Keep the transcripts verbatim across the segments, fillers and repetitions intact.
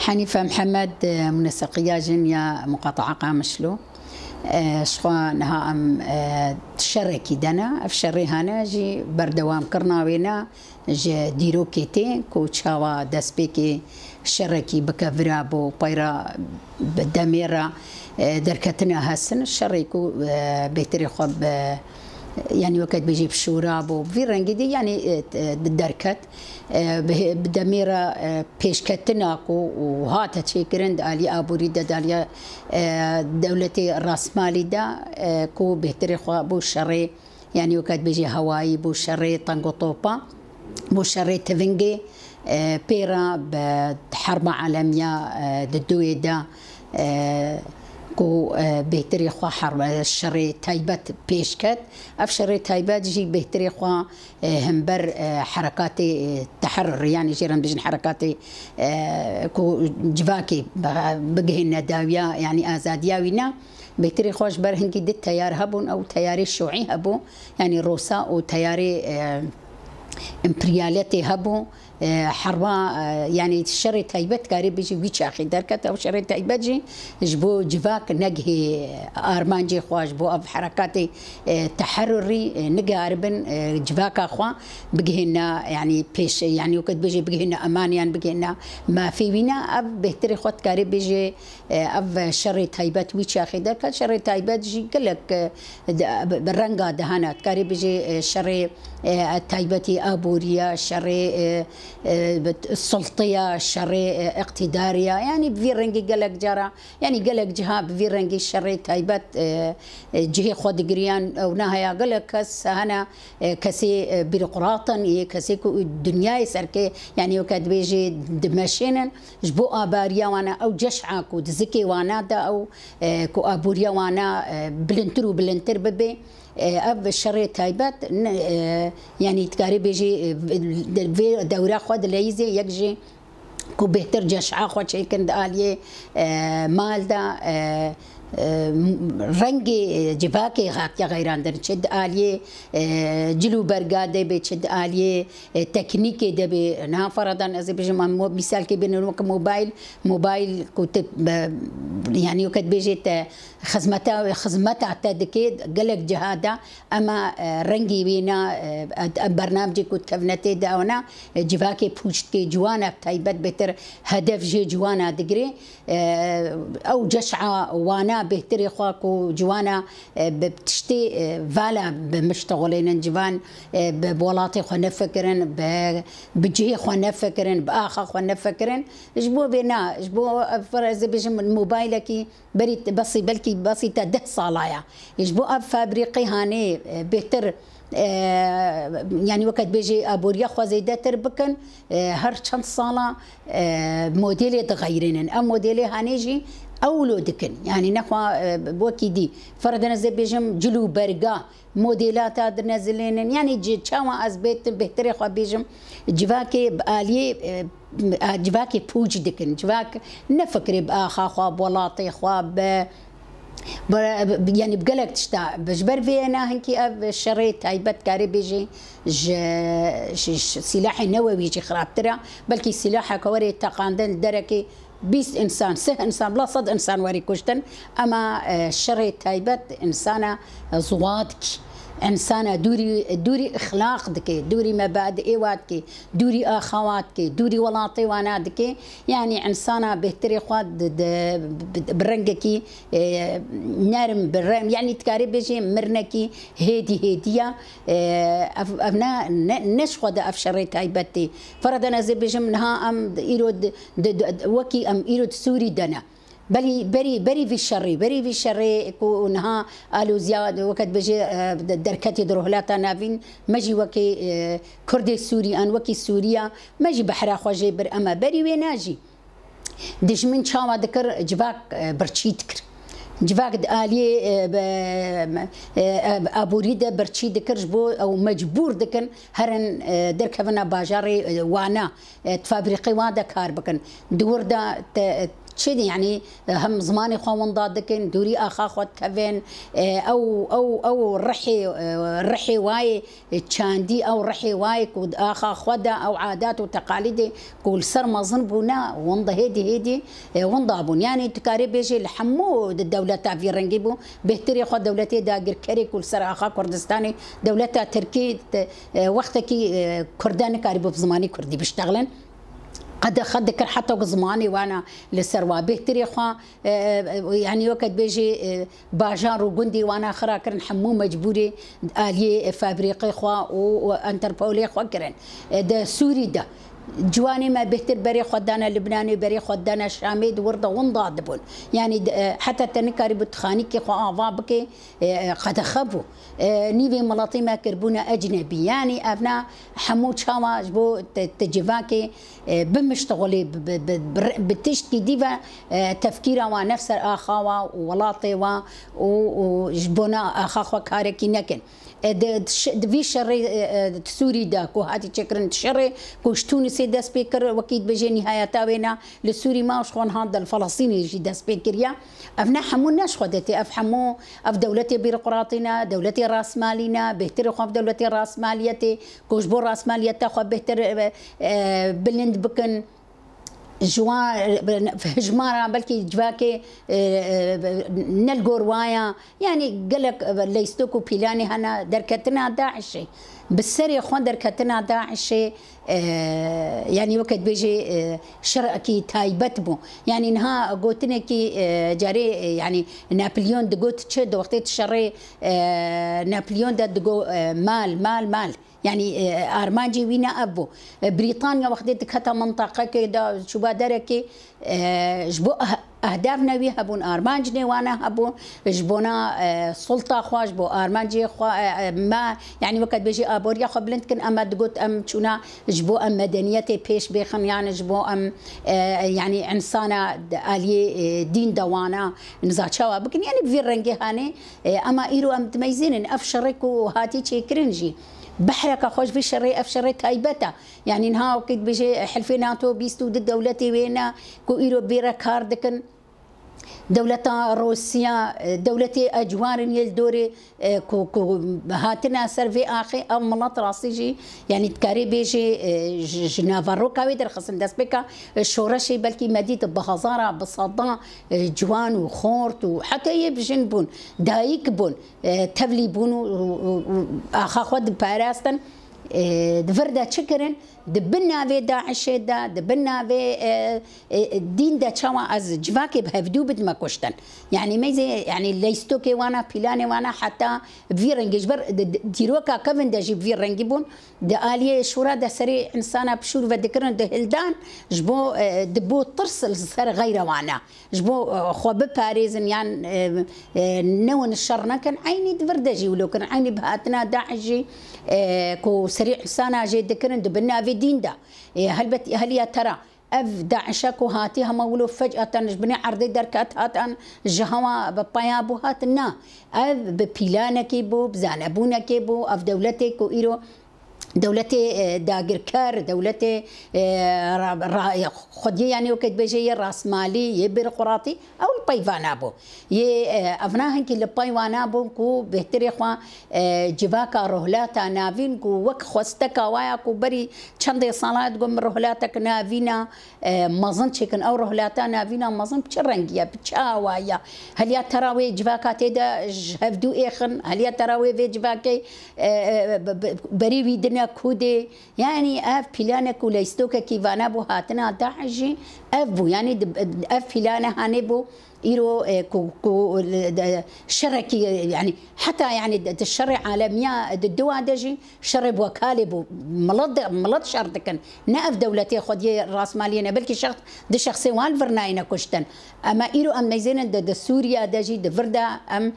Henife Mihemed, e, muneseqiya jin ya muqata'a Qamişlo. E, ji xwe niha em, e, şerekî de ne. Ev şerê hene jî berdewam kirina wê ne ji dîrokê tê ku çawa destpêkê şerekî bike vira bo peyra bi demê re, e, derketina hesin. Şerê ku, e, bêhtirê xwe bi, yanî weke dibêjî bi şûra bo, bi vî rengî dî, yanî, e, e, derket. E, bi, bi demê re, e, pêşketina ku û hate çêkirin di alî aborî de, di alî, e, dewletê rasmalî de, e, ku bêhtirê xwe bo şerê, yanî weke dibêjî hewayî, bo şerê tengotopa, bo şerê tivingê, e, pê re bi herba alemiya, e, di duyê de, e, ku, e, bêhtirê xwe herbe, şerê taybet pêş ket. Ev şerê taybet jî bêhtirê xwe, e, hember, e, herekatê, e, teherrurê, yanî jê re em dibêjin herekatê, e, ku civakê bi-, bigihîne dawiya, yanî azadiya wî ne. Bêhtirê xwe ji ber hinkî di teyar hebûn, ew teyarê şûî hebû, yanî rosa û teyarê, e, emperyaliyetê hebû. E, herba, e, yanî şerê taybet karê bêjî wî çaxê derket. Ew şerê taybet jî ji bo civak negihê armancê xwe, ji bo ev herekatê, e, teherrurî, e, nigaribin, e, civaka xwe bigihîne, yanî pêş, yanî weke dibêjê bigihîne emaniyan, bigihîne mafê wî ne. Ev bêhtirê xwe dikarê bêjê, e, ev şerê taybet wî çaxê derket. Şerê taybet jî gelek, e, de, bi, bi renga de hene. Dikarê bêjê, e, şerê, e, taybetî aboriya, şerê, e, e, bi, sultiya, şerê, e, iqtîdariya. Yanî bi vî rengî gelek cara, yanî gelek ciha bi vî rengî şerê taybet, e, e, cihê xwe digiriyan. Ew nahaya gelek kes hene, e, kesê, e, bîrokrat in, yê kesê ku dinyayê serkê, yanî weke dibêjê dimeşênin. Ji bo abariya wana ew ceş'a ku di zikê wana de ew, e, ku aboriya wana, e, bilindtir û bilindtir bibe, e, ev şerê taybet, ne, e, yanî dikarê bêjî, e, vê dewra xwe dileyîzê yek jî ku bêhtir ceş'a xwe çêkin di aliyê, e, mal de, e, e, rengê, e, civakê hatiye xeyrandin, çi di aliyê, e, cil û berga de be, çi di aliyê, e, teknîkê de be. Niha feradan ez ê bijim, em mo-, mîsalkê bînin wek mobayl, mobayl ku te, e, yanî weke dibêjê te xizmeta, xizmeta te dike gelek ciha de, ema, e, rengê wê ne, e, em bernamecê ku dikevine tê de ew ne, e, civakê pûç dike, ciwana taybet bêhtir hedef jê ciwana digire. E, ew ceş'a wana bêhtirê xwe ku ciwana, e, bi tiştê, e, vala bi miştexulênin, ciwan, e, bi welatê xwe nefikirin, bi, bi cihê xwe nefikirin, bi axa xwe nefikirin. Ji bo vê ne, ji bo, e, fer-, ez ê bêjim mobaylekî berî t-, besî, belkî besî te deh sala ye. Ji bo ev fabrîqê hanê, e, bêhtir, e, yanî weke dibêjê aboriya xwe zêdetir bikin, e, her çend sala, e, modêlê dixeyrînin. Ev modêlê hanê jî ewlo dikin. Yanî nexwe, e, wekî dî. Ferden ez ê bêjim cil û berga modêlata dinezilênin. Yanî ci-, çawa ez bêhtir, bêhtirê xwe bêjim, civakê bi aliyê, e, a, civakê pûç dikin. Civak nefikirê bi axa xwe, bi welatê xwe, bi, bi, yanî bi gelek tişta. Bi, ji ber vê ye ne hinkî ev şerê taybet karê bêjî ji, ji, ji sîlahê newewî jî xirabtir e. Belkî sîlaheke were teqandin li derekê bîst însan, sih însan, bila sed însan werî kuştin. Ema, e, şerê taybet însana ziwa dikî. Însana dûrî, dûrî îxlaq dike, dûrî mebadiê wa dike, dûrî axa wa dike, dûrî welatê wana dike. Yanî însana bêhtirê xwe di, di, bi, bi rengekî, e, nerm, bi rem-, yanî dikarê bêjê mirnekî hêdî hêdî ya. E, ev, ev ne, ne, ne ji xwe de ev şerê taybet tê. Fereden ez ê bêjim niha em di, îro di, di, di, wekî em îro di Sûrî de ne. Belî berî, berî vî şerê, berî vî şerê ku niha aloziya weke dibêje, e, de-, derketî di Rojhilata Navîn, me jî wekî, e, Kurdê Sûrî an, wekî Sûriya, me jî behra xwe jê bir, ema berî wê ne jî dijmin çawa dikir, civak, e, birçî dikir. Civak di aliyê, e, be-, e, aborî de birçî dikir, ji bo ew mecbûr dikin herin, e, derkevina bajarê, e, wana, e, fabrîqê wan de kar bikin. Di wir de te, çi dî, yanî, e, hem zimanê xwe winda dikin, dûrî axa xwe dikevin, e, ew, ew, ew rihê, e, rihê wayê çandî, ew rihê wayê ku di axa xwe de, ew adat û teqalîdê ku li ser mezin bûne, winda hêdî hêdî, e, winda bûn. Yanî tu karê bêjê li hemû di dewleta vî rengî bû. Bêhtirê xwe dewletê dagirkerê ku li ser axa Kurdistanê, dewleta Tirkî, te, e, wextekî, e, Kurda nikarîbû bi zimanî Kurdî biştexilin. Qedexe dikir heta ku zimanê wana li ser wa. Bêhtirê xwe, e, e, yanî weke dibêjê, e, bajar û gundê wana xira kirin, hemû mecbûrê aliyê, e, fabrîqê xwe û, û enterpolê xwe kirin. E, di Sûrî de ciwanê me bêhtir berê xwe dane Libnanê, berê xwe dane Şamê, di wir de winda dibûn. Yanî, e, heta te nikarîbû tu xanîkê xwe ava bikê, e, e, qedexe bû. E, nîvê miletê me kiribûne ecnebî. Yanî evna hemû çawa ji bo te, te civakê, e, bimiştixulê, bi, bi, bi, bi, bi tiştkî dî ve, e, tefkîra wan ne ser axa wa û welatê wa û, û ji bona axa xwe karekî nekin. E, di, di şi-, di vî şerê, e, e, di Sûrî de ku hatî çêkirin, di şerê ku ji Tûnisê dest pê kir, wekî dibêjê nîhayeta wê ne li Sûrî ma û ji xwe niha di li Felestînê jî dest pê kiriye. Ev ne hemû ne ji xwe de tê, ev hemû, ev dewletê bîrokratî ne, dewletê rasmalî ne, bêhtirê xwe ev dewletê rasmaliyetê, ku ji bo rasmaliyeta xwe bêhtir, e, e, bilind bikin. Ji wan, e, hijmara belkî civakê, e, e, ne li gor waya, yanî gelek, e, leystok û pîlanê hene derketina DAIŞê. Bi serê xwe derketina DAIŞê, e, yanî weke dibêjê, e, şerekî taybet bû. Yanî niha gotinekî, e, carê, e, yanî Napolyon digot çi, di wextê di şerê, e, Napolyon de digot, e, mal, mal, mal. Yanî, e, armancê wî ne ev bû. E, Brîtanya wextê dikete mintaqekê de çûba derekê, e, ji bo eh-, ehdafne wî hebûn, armancnê wane hebûn, ji bona, e, sulta xwe, ji bo armancê xwe, e, e, me, yanî weke dibêjî aboriya xwe bilind kin, em me digot em çûna ji bo em medeniyetê pêş bêxin, yanî ji bo em, e, yanî insana aliyê, e, dîn de wana niza çawa bikin, yanî bi vî rengê hanê, e, ema îro em dimeyzînin, ev şerê ku hatî çêkirin jî, behreka xwe ji vî şerê, ev şerê taybet e. Yanî niha wekî dibêje Hilfê NATO bîst û du dewletê wê ne ku îro bêre kar dikin. Dewleta Rûsya, e, dewletê ecwar in yê li dorê, e, ku, ku hatine ser vê axê, ev milet rastî jî, yanî dikarê bêjê, e, ji, ji naveroka wê derxistin destpêka, e, şoreşê belkî me dît bi hezara, bi sedan, e, ciwan û xort û heta yê bijin bûn, dayik bûn, e, tevlî bûn û, û, û, û axa xwe diparastin. E, di vir de çi kirin? Di bin navê DAIŞê de, di bin navê, e, e, dîn de çawa ez civakê bi hevdû bidime kuştin? Yanî meyzê, yanî leystokê wana, pîlanê wana heta vî rengê ji ber di, di, dîroka kevin de jî bi vî rengî bûn. Di aliyê şûra de serê insana pişûr vedikirin, dihildan, ji bo, e, dibû tirs li ser xeyra wana. Ji bo, e, xwe biparêzin yan, e, e, newin şer nekin, eynî di vir de jî wilo kirin. Eynî bi hatina DAIŞ jî, e, ku serî insana jê dikirin di bin navê dîn de. E, helbet heliya te ra ev DAIŞa ku hatî hema wilo fecaten ji binê erdê derket hatan ji hewa bi paya bû hat, na. Ev bi pîlanekê bû, bi zanebûnekê bû, ev dewletê ku îro dewletê, e, dagirker, dewletê, e, ra-, ra-, xwediyê, yanî weke dibêje yê rasmalî, yê bîrokratî, ew li pey vana bû. Yê, e, evna hinkî li pey wana bûn ku bêhtirê xwe, e, civaka Rohlata Navîn ku wek xwesteka waya ku berî çendê sala digot min Rohlatek Navîn e, mezin çêkin. Ew Rohlata Navîna mezin bi çi rengî ye, bi çi awa ye? Heliya tera wê civaka tê de ji hevdû êxin, heliya tera wê vê civakê, e, e, be-, be-, berî wî dine kûdê. Yanî ev pîlanek û leystokekî vane bû hatina DAIŞ jî ev bû. Yanî di-, ev pîlane hanê bû. Îro, e, ku, ku, e, de, şerekî, e, yanî, heta, yanî, di, di şerê alemiya, e, di dua de jî şerê bi wekalê bû. Milet de, milet şer dikin. Ne ev dewletê xwediyê rasmaliyê ne, belkî şexs, di şexsê wan li vir nayêne kuştin. Ema îro em meyzênin di, di Sûriya de jî, di vir de em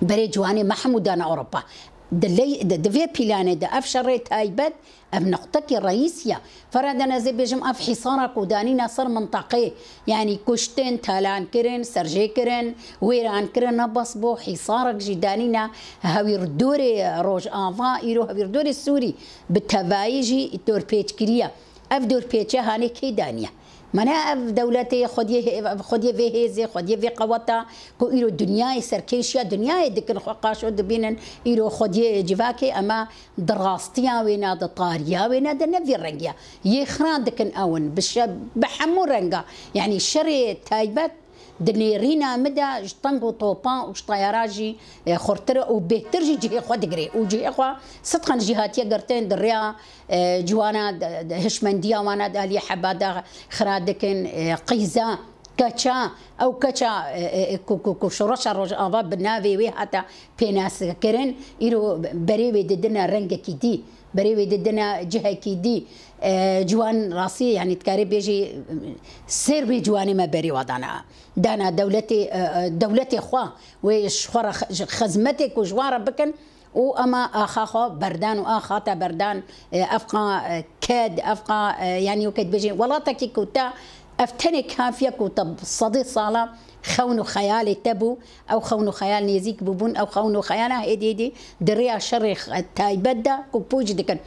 berê ciwanê Mehmûda ne Ewropa. Di ley-, di, di vê pîlanê de ev şerê taybet, ev nuqtekî reîsî ye. Ferhad, ez ê bêjim, ev hîsara ku danîne ser mintaqê, yanî kuştin, talankirin, serjêkirin, wêrankirin, ne bes bo hîsarek jî danîne hewîrdorê Rojava, îro hewîrdorê Sûrî bi tevayî jî dorpêçkirî ye. Ev dorpêçe hanê kê daniye? Mane ev dewletê xwediyê hê-, xwediyê vê hêzê, xwediyê vê qeweta ku îro dinyayê serkêşiya dinyayê dikin, xwe qaşo dibînin, îro xwediyê civakê, ema di rastiya wê ne, di tariya wê ne, di ne vî rengiya. Yê xira dikin ew in, bi şe-, bi hemû renga. Yanî şerê taybet di nêrîna min de ji teng û topa û ji teyara jî, e, xurtir û bêhtir jî cihê xwe digirê. Û cihê xwe sidqan jî hatiye girtin di rêya, e, ciwana, di, di hişmendiya wana di aliyê heba de xira dikin, e, qîza, keça, ew keça, e, e, ku, ku, ku şoreşa Rojava bi navê wê hate pênasekirin, îro berê wê didine rengekî dî, berê wê didine cihekî dî. E, ciwan rastî, yanî dikarê bêjî, sêr bê ciwanê me berê wa dana. Dana dewletê, e, e, dewletê xwe, wê ji xwe re xe-, ji xizmetê ku ji wan re bikin û ema axa xwe berdan û axa te berdan, e, ev qa, e, ked, ev qa, e, yanî weke dibêjin welatekî ku te ev tenê kafiye ku te sedê sala xewn û xeyalê te bû, ew xewn û xeyal nêzîk bûbûn, ew xewn û xeyala hêdî hêdî di rêya şerê x-, taybet de ku pûç dikin.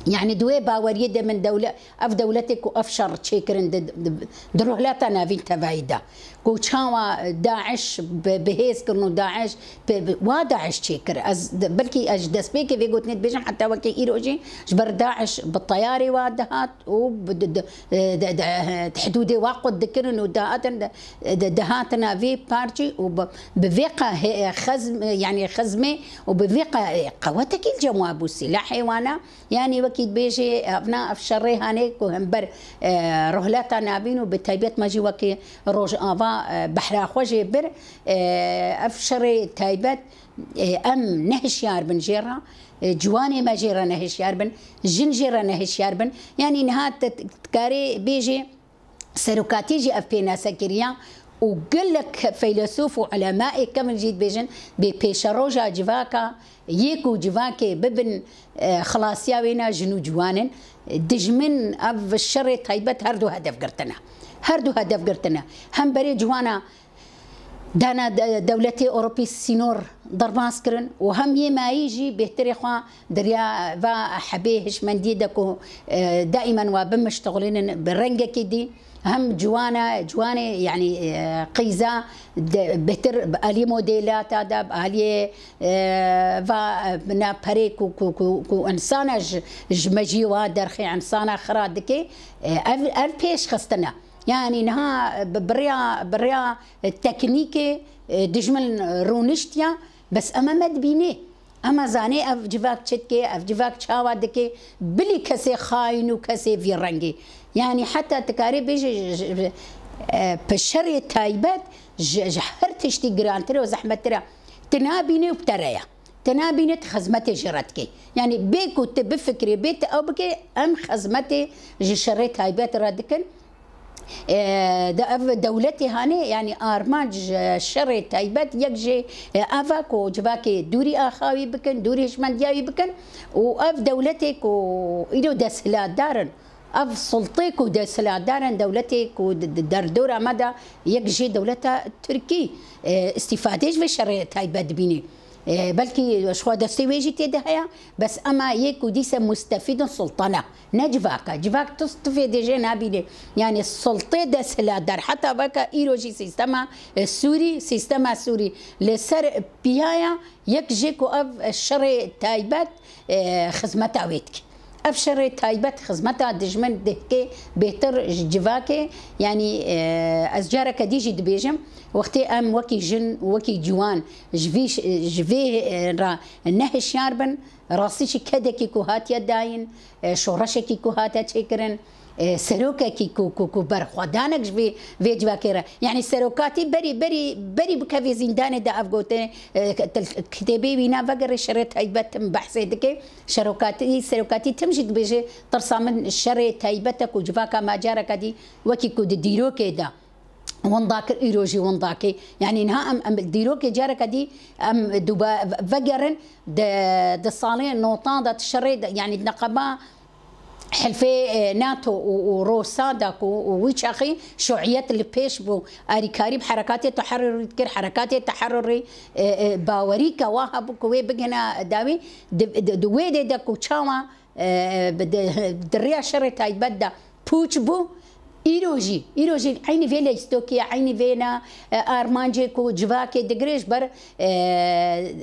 Yanî di wê baweriyê de min dewle-, ev dewletê ku ev şer çêkirin di, di, di Rojhilata Navîn tevayî de. Ku çawa DAIŞ bi, bi hêz kirin û DAIŞ bi, bi, wa DAIŞ çêkir. Ez di, belkî ez ji destpêkê vê gotinê dibêjim, heta wekî îro jî ji ber DAIŞ bi teyarê wa dihat û bi, di, di, di, di, di hidûdê wa qut dikirin û dihatin, di, di, dihatina vê parçî û bi, bi vê qe-, he-, xezm-, yanî xizmê û bi vê qe-, qewetekî li cem wa bû, sîlahê wana. Yanî wekî dibêjê, evna ev şerê hanê ku hember, e, Rojhilata Navîn û bi taybet me jî wekî Rojava, e, behra xwe jê bir, e, ev şerê taybet, e, em nehişyar bin jê re, e, ciwanê me jê re nehişyar bin, jin jê re nehişyar bin. Yanî niha te dikarê bêjê, serokatî jî ev pênase kiriye û gelek feylesûf û ulemayê kevin jî dibêjin, bê pêşeroja civaka yê ku civakê bibin, e, xilasiya wê ne jin û ciwan in. Dijmin ev şerê taybet her du hedef girtine. Her du hedef girtine. Hem berê ciwana dana de-, dewletê Ewropî sînor derbas kirin û hem yê mayî jî bêhtirê xwe di riya va hebê hişmendiyê de ku, e, daîmen wa bimiştexulînin bi rengekî dî, hem ciwana, ciwanê, yanî, e, qîza de, bêhtir bi alî modêlata de, bi alî, e, va, e, na perê ku, ku, ku, ku insana ji, ji mejiyê wa derxê insana xira dike, e, ev, ev pêş xistine. Yanî niha bi, bi rêya, bi rêya teknîkê, e, dijmin rûniştiya, bes ema me dibînê. Ema zanê ev civak çi dike, ev civak çawa dike, bilî kesê xayîn û kesê vî rengî. Yanî heta tu karê bêjî, ji, ji, e, bi şerê taybet ji, ji her tiştî girantir û zehmettir e. Tu nabînê û bi te re ye. Tu nabînê, tu xizmetê jê re dikê. Yanî bê ku tu bifikirê, bê tu ew bikê, em xizmetê ji şerê taybet re dikin. E, de ev dewletê hanê, yanî armanc ji şerê taybet yek jê, e, ev e ku civakê dûrî axa wî bikin, dûrî hişmendiya wî bikin û ev dewletê ku îro desthilatdar in, ev sultê ku desthilatdar in, dewletê ku di, di derdora me de yek jê dewleta Tirkî, e, îstîfadê ji vê şerê taybet dibînî. E, belkî ji xwe destê wê jî tê de heye, bes ema yê ku dîse mustefîd in sultan e. Ne civak e. Civak tu, tu fêdê jê nabînê. Yanî sultê desthilatdar. Heta veke îro jî sîstema, e, Sûrî, sîstema Sûrî li ser piyaya yek jê ku ev, e, şerê taybet, e, xizmeta wê dike. Ev şerê taybet xizmeta dijmin dihkê bêhtir ji civakê. Yanî, e, ez careke dî jî dibêjim, wextê em wekî jin, wekî ciwan ji vî ş-, ji vê, e, re nehişyar bin, rastî jî kedekî ku hatiye dayîn, e, şoreşekî ku hate çêkirin, e, serokekî ku, ku, ku berxwedanek ji vê, vê civakê re. Yanî serokatî berî, berî, berî bikevê zîndanê de ev gotinê, e, til-, kitêbê wî ne vegerê şerê taybet tim behsê dike. Şerokatî, serokatî tim jî dibêje, tirsa min şerê taybet e ku civaka me careke dî wekî ku di dîrokê de winda kir, îro jî winda kê. Yanî niha em, em dîrokê careke dî em duba vegerin di, di salê notan de, di şerê de, yanî di neqeba hilfê, e, nato û, û Rosa de ku û wî çaxî şuiyet li pêş bû, arîkarî bi herekatê teherrurî dikir, herekatê teherrurî, e, e, bawerî ke wa hebû ku wê bigihine dawî, di, di, di wê dê de ku çawa, e, bi, di, di rêya şerê taybet de pûç bû, îro jî, îro jî eynî vê leystokiye, eynî vê ne, e, armancê ku civakê digire ji ber, e,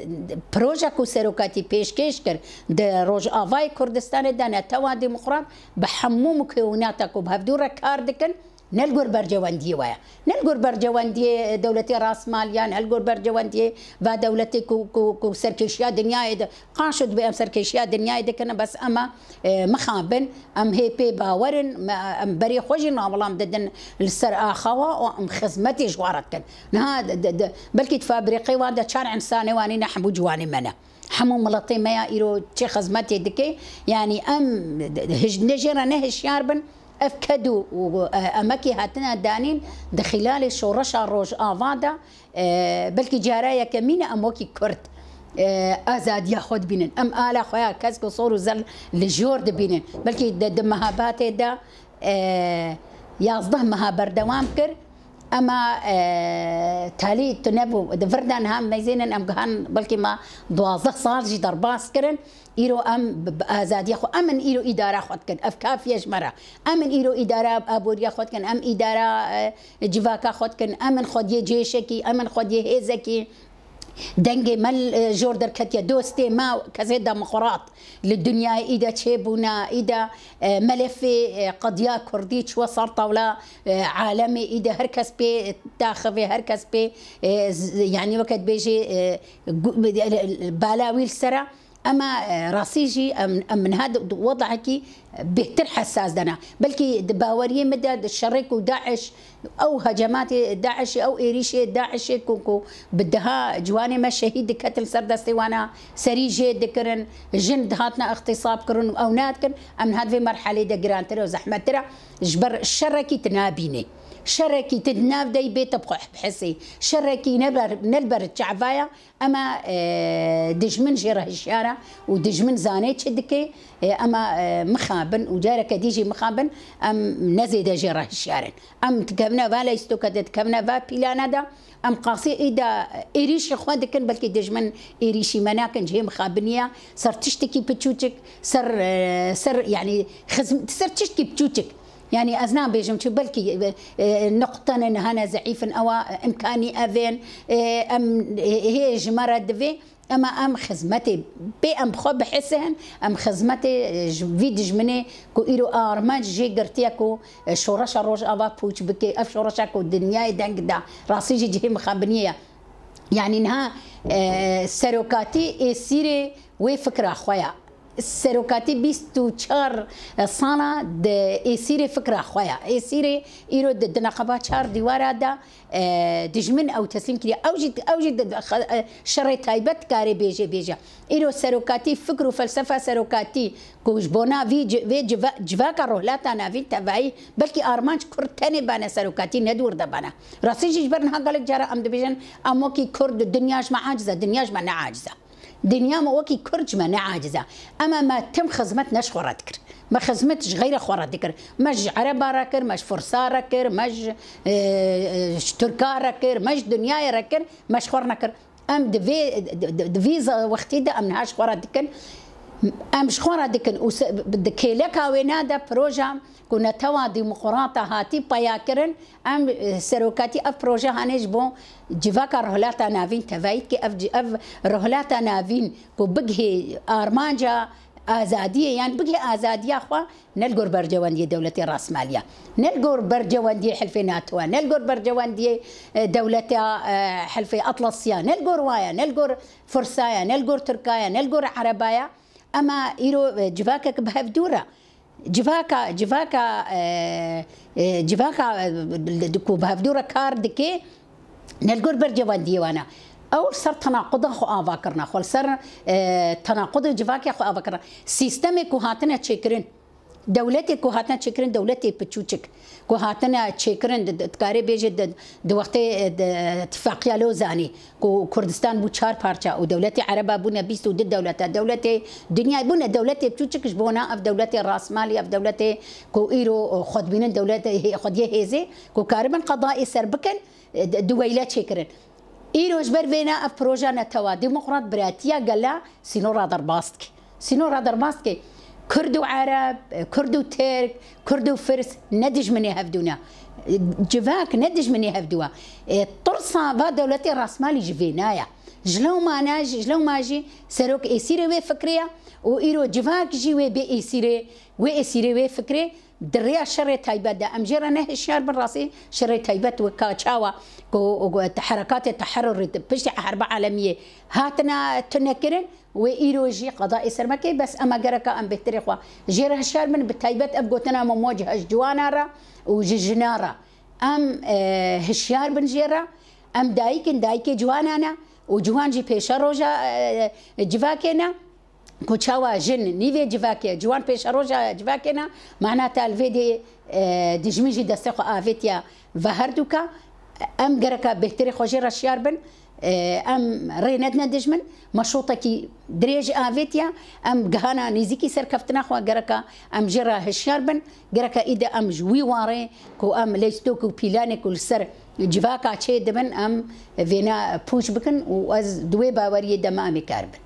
proje ku serokatî pêşkêş kir di Rojavayê Kurdistanê de, Netewa Demokrat bi hemû mukewinata ku bi hevdû re kar dikin, ne li gor bercewendiyê we ye, ne li gor bercewendiyê dewletê rastmaliya, ne li gor bercewendiyê va dewletê ku, ku, ku serkêşiya dinyayê de, qaşo dibê em serkêşiya dinyayê dikine, bes ema, e, mixabin, em hê pê bawer in, me, em berê xwe jî nawilam didin li ser axa wa û em xizmetê ji wa re dikin. Niha de, de, de, belkî di fabrîqê wan de çar însanê wanî ne hemû ciwanê me ne. Hemû miletê me ya îro çi xizmetê dike, yanî em de, de, hij-, ne jê re ne hişyar bin, ev ked û, û, e, emekî hatine danîn di xîlalê şoreşa Rojava de, e, belkî cara yekemîn e em wekî Kurd, e, azadiya xwe dibînin. Em ala xwe ya kesk û sor û zel li jor dibînin. Belkî di, di mehabatê de, e, yazdeh meha berdewam kir. Ema, e, talî tu nebû. Di vir de niha meyzênin em gihan belkî ma duwazdeh sal jî derbas kirin. Îro em bi, bi azadiya xwe, em in îro îdara xwe dikin. Ev kafiye ji me re. Em in îro îdara aboriya xwe dikin. Em îdara, e, civaka xwe dikin. Em in xwediyê cêşekî, em in xwediyê hêzekî. Dengê me li, e, jor derketiye. Dostê me kesê demokrat li dinyayê îde çêbûne, îde, e, melefê, e, qediya kurdî çiwe ser tewla, e, alemê, îde her kes pê taxive, her kes pê, e, z-, yanî weke dibêjê, e, gu-, e, bala wî li ser e. Ema, e, rastî jî em, em niha di, di wedekî bêhtir hesas de ne. Belkî di baweriyê min de di şerê ku DAIŞ, ew hecamatê DAIŞê, ew êrîşê DAIŞê ku, ku bi deha ciwanê me şehîd diketin ser destê wana, serî jê dikirin, jin dihatine îxtîsab kirin û ew nadikin, em niha di vê merhelê de girantir û zehmettir e. Ji ber şerekî tu nabînê. Şerekî tu di nav de yî bê te bi xwe bihisê. Şerekî ne ber, ne li ber çava ye. Ema, e, dijmin jê re hişyar e û dijmin zanê çi dike, e, ema, e, mixabin û careke dî jî mixabin, em ne zêde jê re hişyar in. Em dikevine va leystoke de, dikevine va pîlane de, em qasî îda êrîşê xwe dikin, belkî dijmin êrîşî me nakin, cihê mixabinî ye, ser tiştekî piçûçik, ser, e, ser, yanî xizm-, ser tiştekî piçûçik. Yanî ez nabêjim çi, belkî, e, e, nuqtene niha ne zeîf in, ewa, e, imkanî ev ên, e, em, e, hê ji me re divê, ema em xizmetê pê em bi xwe bihisin, em xizmetê, e, ji vî dijminê ku îro armanc jê girtiye ku, e, şoreşa Rojava pûç bike, ev şoreşa ku dinyayê deng da, rastî jî cihê mixabiniyê ye. Yanî niha, e, serokatî êsîrê wê fikra xwe ye. Serokatî bîst û çar sala di êsîrê fikra xwe ya. Êsîrê îro di, di neqeba çar dîwara de, e, dijmin ew teslîm kiriye. Ew jî, ew jî di, di, xe-, e, şerê taybet dikare bêje, bêje. Îro serokatî, fikr û felsefa serokatî ku ji bona vî ci-, vê civa-, civaka Rohlata Navîn tevayî, belkî armanc Kurd tenê bane serokatî, ne dûr de bane. Rastî jî ji ber niha gelek cara em dibêjin, em wekî Kurd, dinya ji me aciz e, dinya ji me ne aciz e. Dinya me wekî Kurd ji me ne aciz e. Ema me tim xizmet ne ji xwe re dikir. Me xizmet ji xeyra xwe re dikir. Me ji Ereba re kir, me ji Fursa re kir, me ji, e, e, ji Tirka re kir, me ji dinyayê re kir, me ji xwe re nekir. Em di vê, di, di, di vî za-, wextî de em niha ji xwe re dikin. Em ji xwe re dikin û se-, di kêleka wêna de proja ku Netewa Demokrata hatî peya kirin, em, e, serokatî ev proje hanê ji bo civaka Rohlata Navîn tevayî dike. Ev ci-, ev Rohlata Navîn ku bigihê armanca azadiyê, yan bigihê azadiya xwe ne li gor bercewendiyê dewletê rasmaliya, ne li gor bercewendiyê hilfê NATO, ne li gor bercewendiyê, e, dewleta, e, hilfê Atlasiya, ne li gor waya, ne li gor Fursaya, ne li gor Tirkaya, ne li gor Erebaya. Ema îro, e, civakek bi hevdû re. Civaka, civaka, e, e, civaka, e, ku bi hevdû re kar dike, ne li gor bercewendiyê wan e. Ew li ser tenaquda xwe ava kirine, xwe li ser, e, tenaqudê civakê xwe ava kirine. Sîstemê ku hatine çêkirin, Dewletê ku hatine çêkirin, dewletê piçûçik ku hatine çêkirin, di, di, dikarê bêje di, di wextê, e, di, tifaqiya Lozanê ku Kurdistan bû çar parça û dewletê Ereba bûne bîst û du dewlete, dewletê dinyayê bûne dewletê piçûçik ji bona ev dewletê rasmalî, ev dewletê ku îro, e, xwe dibînin dewletê hê-, xwediyê hêzê ku karibin qedayê ser bikin, e, di, di weyle çêkirin. Îro ji ber vêna ev proja netewa demokrat biratiya gela sînora derbas dike. Sînora derbas dike. Kurd û Ereb, Kurd û Tirk, Kurd û Firs ne dijminê hevdû ne. Civak ne dijminê hevdû e. E, tirsa va dewletê rasmalî ji vêna ye. Ji lewma ne, ji lewma jî serok êsîrê wê fikrê ye û îro civak jî wê bê êsîrê, wê êsîrê wê fikrê. Di rêya şerê taybet de em jê re ne hişyar bin, rastî şerê taybet weka çawa ku, ku herekatê teherrurî di piştî Herba Alemiyê hatine tunekirin, wê îro jî qedayê ser me kê, bes ema gereka em bêhtirê xwe jê re hişyar bin, bi taybet ev gotina me ji ji ciwana re û ji jina re. Em, e, hişyar bin jê re, em dayik in, dayikê ciwanan e û ciwan jî pêşeroja, e, civakê ne. Ku çawa jin nîvê civakê, ciwan pêşeroja civakê ne, mana te li vê dê, e, dijmin jî destê xwe avêtiye ve herduka. Em gereka bêhtirê xwe jê re şiyar bin, e, em rê nedine dijmin, meşrotekî dirêj avêtiye, em gihana nêzîkî serkeftina xwe gereka em jê re hişyar bin, gereka îde em ji wî warê ku em leystok û pîlanê ku li ser civaka çê dibin, em vêna pûç bikin û ez di wê baweriyê de me em ê kar bin.